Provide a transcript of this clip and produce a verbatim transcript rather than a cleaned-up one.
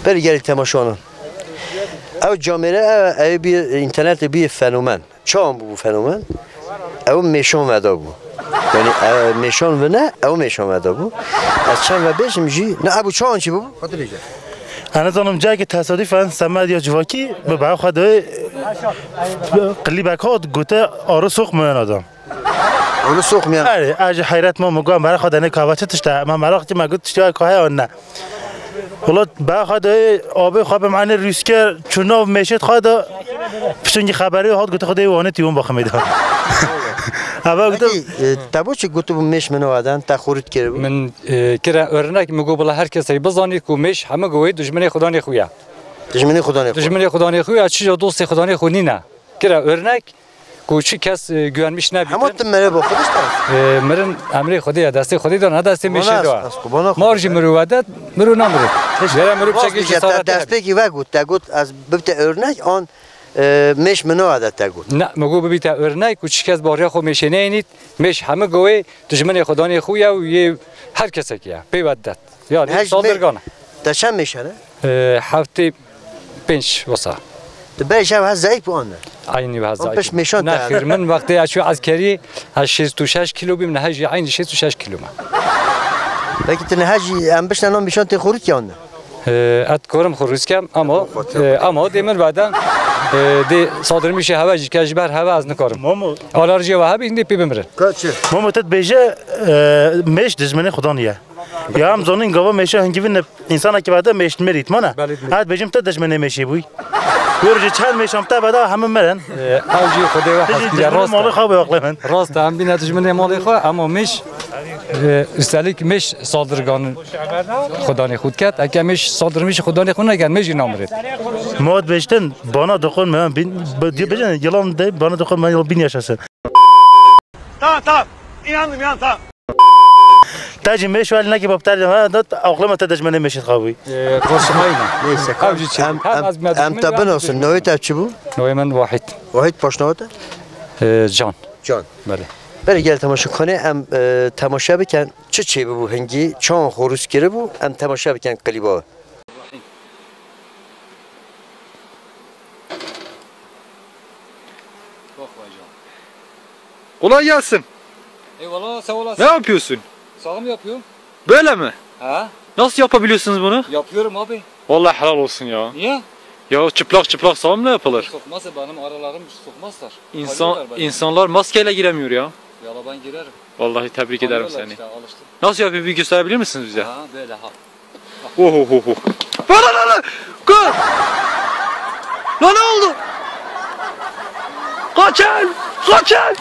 Berî gelî temaşanan. Ew camêre ew, ew bî înternetê bî fenomen. Çawan bû fenomen? Ew mêşan veda bû. Yani ew mêşan vine, ew mêşan veda bû. Ez çend ve bêjim jî, ne ew çawan çi bû? Xatirê jî. Ez nizanim cayekî tesadüfen semed ya civakî bi beha xwe de qilîbek hat gote arı sokmayan adam. Onu sokmayan. Erê, ez ji heyret mam, min got, "Meraq xwe de ne kava çi tişt e?" Me meraq kir, me got, "Tiştê wê ka heye an ne?" Wela, beha xwe de abê xwe bi mane rûsker çû nav mêşêt xwe de, piştî xeberê hat, gote, "Xwedê wane tî wan baximê de." Eva gote, Peki, e, te bo çi gotu bu mêş min o adan, te xorît kir bu? Min, e, kire örnek, min got, "Bila her kesê bizanî ku mêş heme govê dijminê xudanê xwe ye." Dijminê xudanê xwe. Dijminê xudanê xwe ye, çi ya dostê xudanê xwe nîne. Kira örnek, ku çi kes, e, güvenmiş nebîtin. Hema tu mere bo xwe dişta? E, mirin emrê Xwedê ye, destê Xwedê de, ne destê mêşê de. Mar jî miru wedet, miru namire. Yere miru çekê ji sara te. Destpêkî ve got, te got, ez bibte örnek, an, e, mêş min o de te got. Ne, mi got bibîte örnek, ku çi kes bariya xwe mêşê neyinît, mêş hemi govê dijminê xudanê xwe ye û yê her kesekî ye. Pê wedet. Yani saldırgan. Te çend mêş hene? E, heftê pênc wisa. Tu berê şev hez zayıf bu anne. Aynı hez zayıf. Pişt mêşan te. Nexir, min wextê ez çû eskerî, ez şêst û şeş kilo bîm, niha jî aynı şêst û şeş kilo me. Peki tu niha jî em bişne nan mêşan tê xorît ya anne? E, et korim xorît kem, ama, e, ama dê min veden, e, dê saldırmışê heve jî ke ji ber heve ez nikarim. Momo. Alerjiye ve hebî, hindê pê bimirin. Kaçı? Momo te dibêje, e, mêş dijminê xudan ye. Ya em zonin gava mêşe hingivî ne, însanekî vede mêş mirît, mana? Belê, mirît. Ez bêjim te dijminê mêşê bûy. Wê rojê çend mêşan te veda hemû mirin. Ee, ew jî Xwedê we hesî ye, rast e. Dijminê malê xwe bê aqlê min. Rast e, em bîne dijminê malê xwe, ema mêş, e, üstelik mêş saldırgan xudanê xwe diket. Eke mêş saldırmış xudanê xwe neket, mêş jî namirit. Mod bêjtin, bana dokun me, bin, bi, bêjin, yılan de, bana dokun me, yılan bin yaşasın. Tamam, tamam. İnandım, inandım, tamam. Te jî mêş welî nekî bapter de, ha, dat aqlê me te dijmenê mêşê xwe bûyî. Ee, Roşmayî ne? Neyse, ev jî çi? Em, em, em te binasin. Navê te çi bû? Navê min Wahîd. Wahîd, paşnava te? Ee, Can. Can. Belê. Belê, gel temaşekanê em, e, temaşe bikin. Çi çêbibû hingî? Çawan xwe rûst kiribû? Em temaşe bikin klîba. Kolay gelsin. Eyvallah, sağ olasın. Ne yapıyorsun? Sağım yapıyorum. Böyle mi? Ha? Nasıl yapabiliyorsunuz bunu? Yapıyorum abi. Vallahi helal olsun ya. Niye? Ya çıplak çıplak sağım mı yapılır? Sokmaz, benim aralarım sokmazlar. İnsan, insanlar maskeyle giremiyor ya. Valla ben girerim. Vallahi tebrik ederim seni. Tanıyorlar işte, alıştım. Nasıl yapıyor, bir gösterebilir misiniz bize? Ha, böyle ha. Oho ho ho. Lan lan lan lan! Kaç! Lan ne oldu? Kaçın! Kaçın!